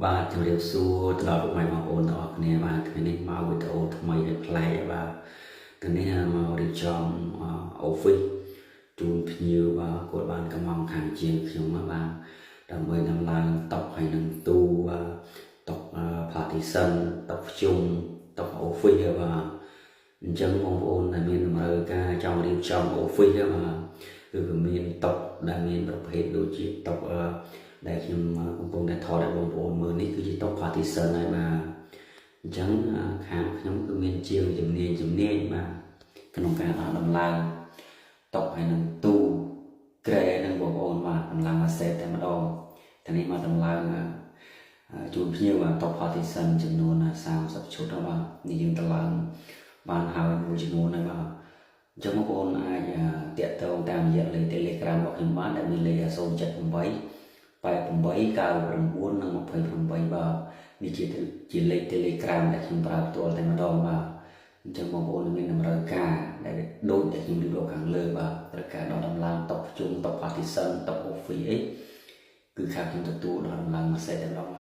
បាទជម្រាបសួរទៅដល់ពុកម៉ែបងប្អូនទាំងអស់គ្នាបាទថ្ងៃនេះមកវីដេអូថ្មីហើយប្លែកបាទថ្ងៃនេះមករៀបចំ office ជូនភ្ញៀវបាទគាត់បានកំងខាងជាងខ្ញុំបាទដើម្បីដំឡើងតុហើយនឹងទូបាទតុ partition តុភ្ជុំតុ office បាទអញ្ចឹងបងប្អូនដែលមានតម្រូវការចង់រៀបចំ office បាទគឺវាមានតុដែលមានប្រភេទដូចជាតុដែលខ្ញុំកំពុងតែថតឲ្យបងប្អូនមើលនេះគឺជាតុ partition ហើយបាទអញ្ចឹងខាងខ្ញុំគឺមានជាងជំនាញជំនាញបាទក្នុងការដោះដំឡើងតុហើយនឹងទូគ្រែនឹងបងប្អូនបាទដំឡើងអាសេតតែម្ដងតែនេះមកដំឡើងជូនភ្ញៀវបាទតុ partition ចំនួន30ឈុតបាទនេះយើងតម្លើងបានហើយមួយចំនួនហើយបាទអញ្ចឹងបងប្អូនអាចតាក់ទងតាមរយៈលេខ Telegram របស់ខ្ញុំបានដែលមានលេខ078 88 99និង28បាទនេះជាជាលេខ Telegram ដែលខ្ញុំប្រើផ្ទាល់តែម្ដងបាទអញ្ចឹងបងប្អូនមានតម្រូវការដែលដូចដែលខ្ញុំរៀបរាប់ខាងលើបាទត្រូវការដោះដំឡើងតុប្រជុំតុ partition តុ office អីគឺខាងខ្ញុំទទួលដោះដំឡើងមួយសេតតែម្ដង។